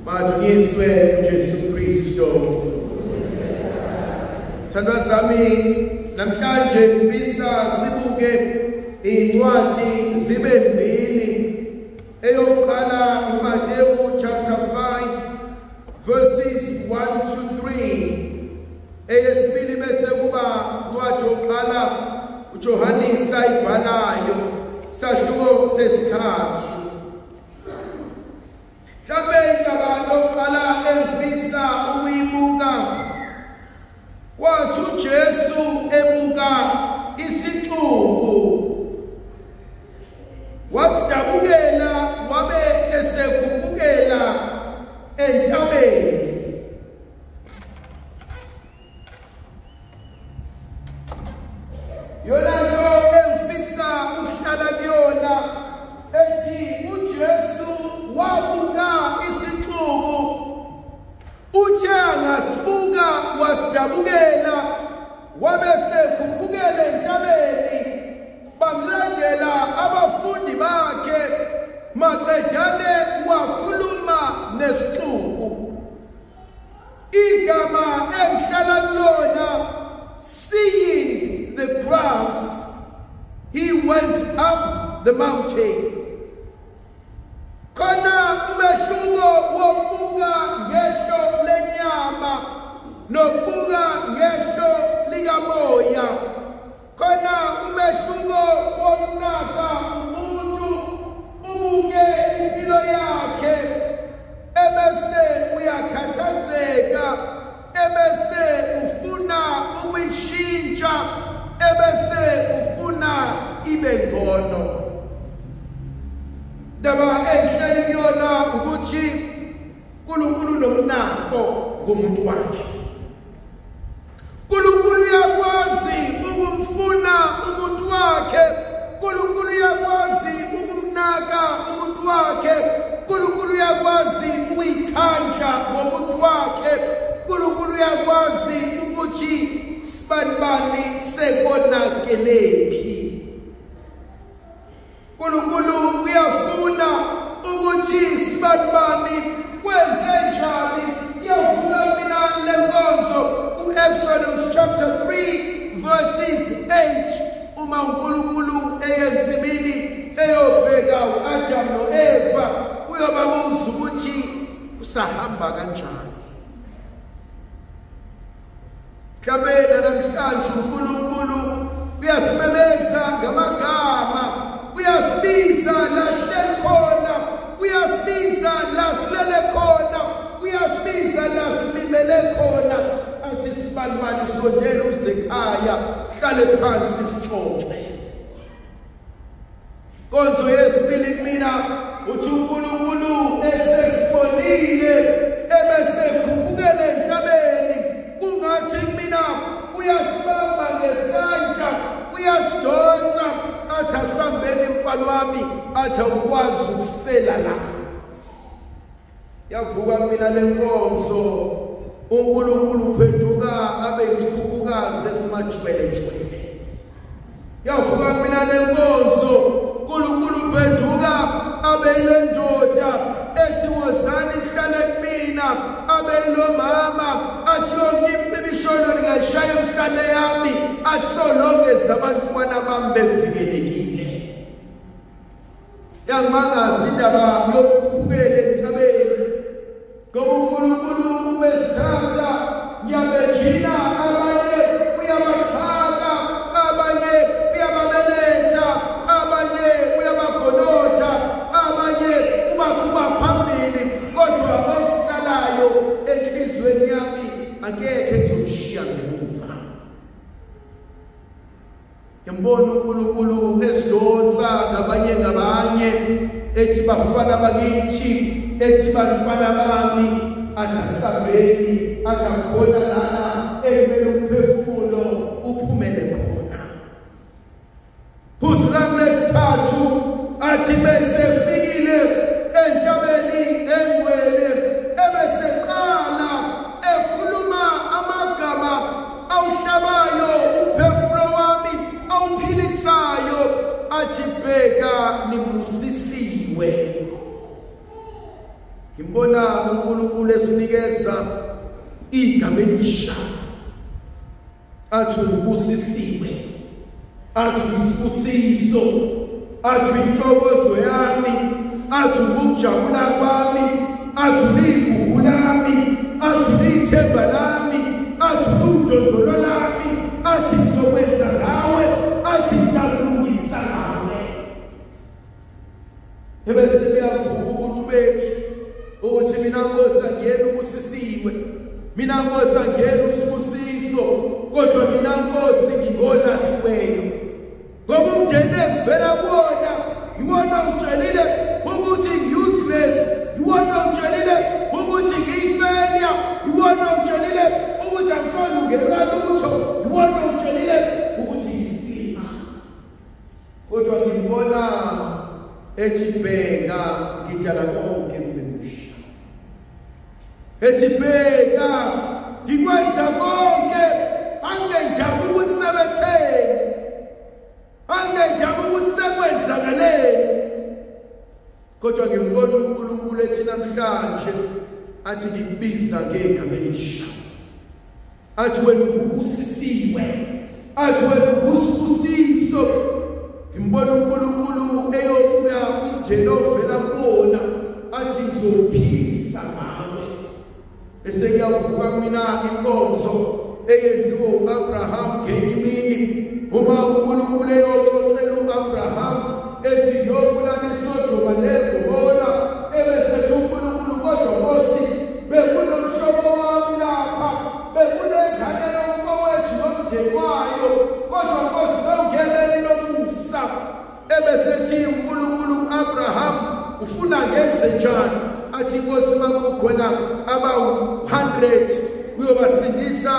Madunyiswe uJesu Kristo. Thandwa zami, namhlanje ngifisa sibuke incwadi zibe mbili. Eyokuqala uMateyu chapter 5 verses 1 to 3. Eyesibili bese kuba incwadi yokuqala uJohannes ayibhalayo sahluko sesithathu. Mhlawumbe indaba yokuqala engifisa ukuyibuka, wathi uJesu ebuka isixuku wasidabukela, wabe esekhuphukela entabeni. Yona nto engifisa ukuhlala kuyona ethi uJesu wabuka isixuku, uthe angasibuka wasidabukela, wabe sekhuphukela entabeni. Bamlandela abafundi bakhe, maqedane wakhuluma nesixuku. Igama engihlala kulona, seeing the crowds, he went up the mountain. Khona umehluko wokubuka ngehlo lenyama nokubuka ngehlo likamoya. Khona umehluko wokunaka umuntu, ubuke impilo yakhe, ebese uyakhathazeka, ebese ufuna ukuyishintsha, ebese ufuna ibe ngcono. Ndaba engihleli kuyona ukuthi uNkulunkulu nomnako ngomuntu wakhe. uNkulunkulu uyakwazi ukumfuna umuntu wakhe, uNkulunkulu uyakwazi ukumnaka umuntu wakhe, uNkulunkulu uyakwazi ukuyikhandla ngomuntu wakhe, uNkulunkulu uyakwazi ukuthi sibanibani sekonakelephi. uNkulunkulu uyafuna ukuthi sibanibani kwenze njani. Iyavuka mina lenkonzo ku-Exodus chapter 3 verses 8, uma uNkulunkulu eyensimini eyobheka u-Adam no-Eva, uyobabuza ukuthi kusahamba kanjani. Mhlawumbe namhlanje uNkulunkulu uyasimemeza ngamagama, uyasibiza la sihleli khona, uyasibiza la silele khona, uyasibiza la silimele khona, athi sibanibani sondela uze ekhaya, sihlale phansi sixoxe. Konzo yesibili kumina uthi uNkulunkulu esesibonile ebese khuphukele entabeni, kungathi mina uyasibamba ngesandla, uyasidonsa, athi asambeni mfana wami, athi awukwazi ukufela la. Yavuka mina lenkonzo, uNkulunkulu uphenduka abe isikhukhukazi esimajwelejwele. Yavuka mina lenkonzo, uNkulunkulu uphenduka abe ile ndoda ethi wozani nihlale kumina, abe lo mama athi yonke imicibisholo ningayishaya emhlane yami, athi solongeza abantwana bami bevikelekile. Yangimangaza indaba yokukhuphukela entabeni, ngoba uNkulunkulu ubesithatha ngiyabejina, abanye uyabaqhaka, abanye uyababeletha, abanye uyabagonotha, abanye ubaqhuba phambili, kodwa okusalayo enhliziyweni yami akekho engizomshiya ngemuva. Ngibona uNkulunkulu esidonsa ngabanye ngabanye, ethi bafana bakithi, ethi bantwana bami, athi asambeni, athi akhona lana ekumele umphefumulo uphumele khona. Phuzu lami lesithathu athi bese fikile entabeni engcwele, ebeseqala ekhuluma amagama awuhlabayo umphefumulo wami, awuphilisayo, athi bheka nibusisiwe. Ngimbona uNkulunkulu esinikeza igama elisha, athi ubusisiwe, athi isibusiso, athi intokozo yami, athi ukujabula kwami, athi igugu lami, athi ithemba lami, athi udondolo lami, athi ngizokwenza ngawe, athi ngizakulungisa ngawe. Ebese kuyavuka ubuntu bethu ukuthi mina Nkosi angiyena ubusisiwe, mina Nkosi angiyena usibusiso, kodwa mina Nkosi ngingolahliweyo. Ngoba umndeni engivela kuwona iwona utshelile ukuthi useless, iwona utshelile ukuthi ngiyifailure, iwona utshelile ukuthi angifanelwe lutho, iwona utshelile ukuthi ngiyisilima. Kodwa ngibona ethi bheka ngidala konke kube kusha, ethi bheka ngikwenza konke, anginendaba ukuthi sebetheni, anginendaba ukuthi sekwenzakaleni. Kodwa ngimbona uNkulunkulu ethi namhlanje athi ngikubiza ngegama elisha, athi wena ubusisiwe, athi wena ubusiso. Ngimbona uNkulunkulu eyobuka umndeni ovela kuwona athi ngizophilisa ngawe. Bese kuyavuka kumina inkonzo eyenziwe uAbraham ngenye imini, uma uNkulunkulu eyoxoxela uAbraham ethi ngiyobulala iSodoma neGomora, ebese uNkulunkulu kodwa Nkosi bekunomhlobo wami lapha, bekunengane yomfowethu nomndeni wayo, kodwa Nkosi bewungeneli lomusa. Ebese ethi uNkulunkulu uAbraham ufuna ngenze njani? Athi Nkosi makukhona abawu-100 uyobasindisa.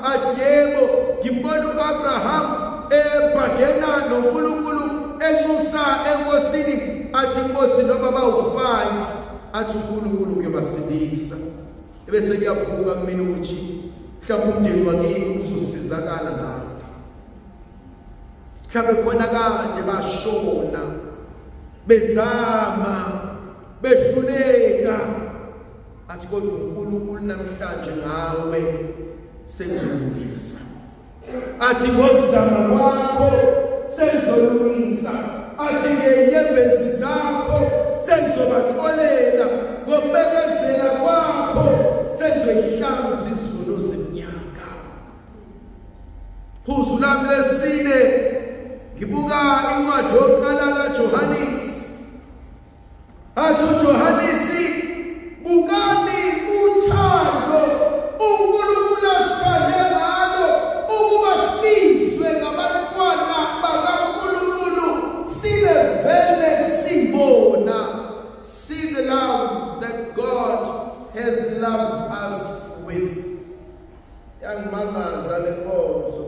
Athi yebo. Ngibona uAbraham ebhagena noNkulunkulu enxusa enkosini, athi Nkosi noma bawu-5, athi uNkulunkulu kuyobasindisa. Ebese kuyavuka kumina ukuthi mhlawumbe umndeni wakini uzosizakala ngawe, mhlawumbe khona kade bashona bezama behluleka, athi kodwa uNkulunkulu namhlanje ngawe sengizolungisa, athi ngokuzama kwakho sengizolungisa, athi ngenyembezi zakho sengizobaxolela, ngokubekezela kwakho sengizoyihlanza izono zeminyaka. Phuzu lami lesine, ngibuka incwadi yokuqala kaJohanisi. Athi uJohanisi, bukani uthando uNkulunkulu asithande ngalo ukuba sibizwe ngabantwana bakaNkulunkulu, sibe vele sibona. See the love that God has loved us with. Yangimangaza le nkonzo.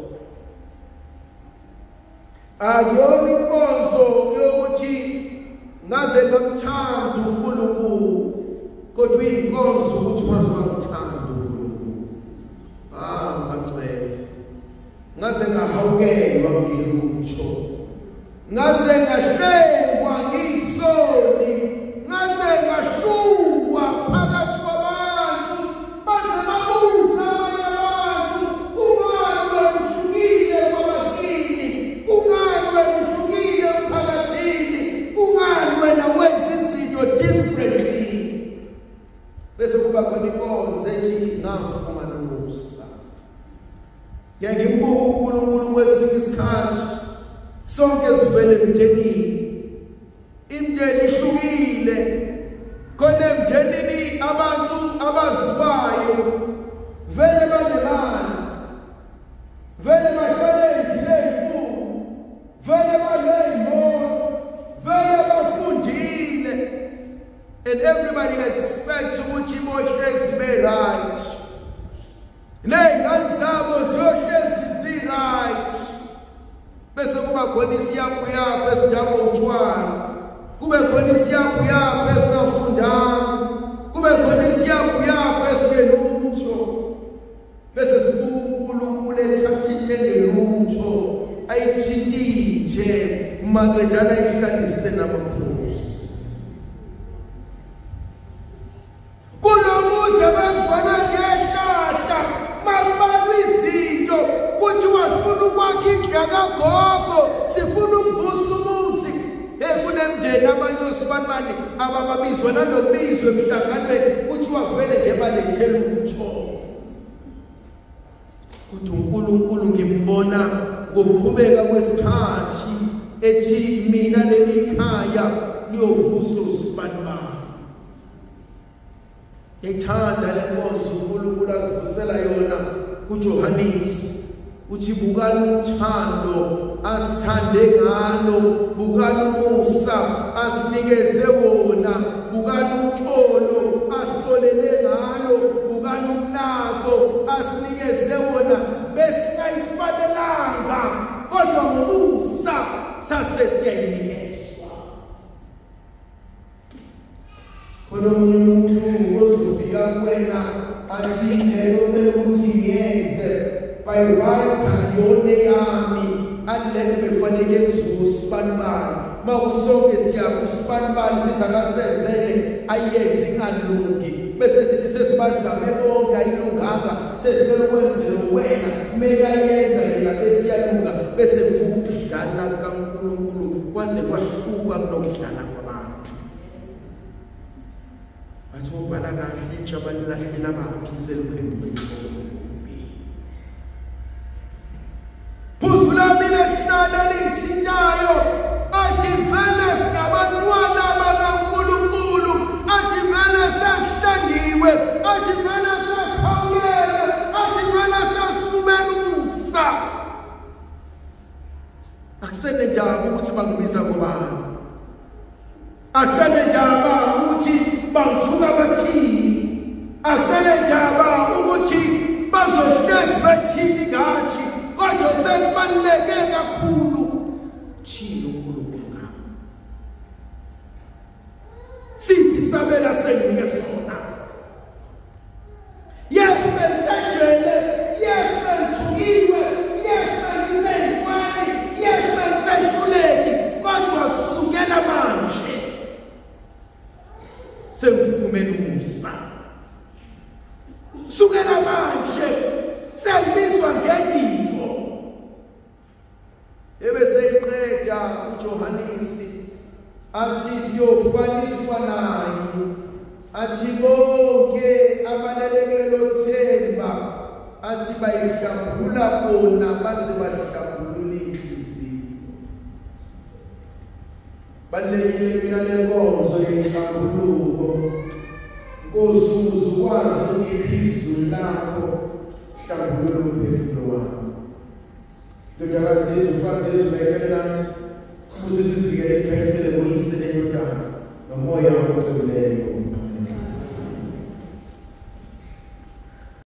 Akuyona inkonzo yokuthi ngaze ngamthanda uNkulunkulu, kodwa inkonzo ukuthi waze wangithanda uNkulunkulu. Ah, ngacela ngaze ngahawukelwa ngilutho, ngaze ngahlengwa ngisoni, ngaze ngahlukwa phakathi kwabantu, baze babuza abanye abantu, kungani wena uhlukile kwabakini, kungani wena uhlukile emphakathini, kungani wena wenza izinto differently. Bese kuba khona inkonzo ethi ngafumana umusa. Ngeke ngimbuke uNkulunkulu kwesinye isikhathi, sonke sivele emndenini, imndeni ihlukile, khona emndenini abantu abaziwayo vele banemali, vele bahlale endlini enkulu, vele baneyimoto, vele bafundile, and everybody expects ukuthi bohlezi be right, ney'ngane zabo ziyohlezi zi-right. Bese kuba khona isiyaphu esidakwa utshwala, kube khona isiyaphu esingafundanga, kube khona isiyaphu esingelutho. Bese sibuka uNkulunkulu ethatha into engelutho ayithintithe maqedana ihlalise namakhosi. sekuvalwe ngehlahla, makubalwa izinto kuthiwa sifuna ukwakha indlu yakagogo, sifuna ukuvusa umuzi. Hey, kunemndeni abanye osibanibani abababizwa nanokubizwa emhlanganweni, kuthiwa vele nje balethe lutho. Kodwa uNkulunkulu ngimbona ngokuqhubeka kwesikhathi ethi mina leli khaya liyovusa usibanibani. Ngithanda le nkonzo uNkulunkulu asivusela yona kuJohannes. Uthi bukani uthando asithande ngalo, bukani umusa asinikeze wona, bukani uxolo asixolele ngalo, bukani umnako asinikeze wona. Besingayifanelanga, kodwa ngomusa sase siyayinikezwa. Khona omunye umuntu ozofika kuwena athi lento cela ukuthi ngiyenze by right akuyona yami, athi lento bekufanele yenziwe usibanibani. Mawusonke siya kusibanibani sithi akasenzele, ayenze ingalungi, bese sithi sesibazame bonke ayilunganga, sesicela ukwenzele wena, kumele ayenze yena bese iyalunga. Bese ukudlala kaNkulunkulu kwaze kwahluka kunokudlala kwabantu. Bathi ubhala kahle intsha balilahlela bakhe seluphendukile. Phuzu lami lesinane elingithintayo, athi vele singabantwana bakaNkulunkulu, athi vele sesihlangiwe, athi vele sesiphawulele, athi vele sesifumene umusa. Akusenendaba ukuthi bangibiza ngobani, akusenendaba ukuthi bangithuka bathini, akusenendaba ukuthi bazohlezi bathini ngathi, kodwa sekubaluleke kakhulu thina uNkulunkulu ngami. Siphi isabela senginike sona? Yes, bengisejele, yes, bengithukiwe, yes, bengiseyintweni, yes, bengisehluleki, kodwa kusukela manje sengifumene umusa. Sukela manje sengibizwa ngenye into. Ebeseyiqeda uJohanisi athi siyofaniswa naye, athi bonke abalele kulelo themba, athi bayihlambulula bona baze bahlambulula inhliziyo. Balulekile mina le nkonzo yenhlambuluko. Nkosi, ukuze ukwazi ungiphe izwi lakho, hlambulula umphefumulo wami. Ndodakazi yethu, mfazi yethu, bayihlale nathi, sibusise sizivikele, sikhanyisele kuyise nendodana nomoya ocwebileyo. Amen.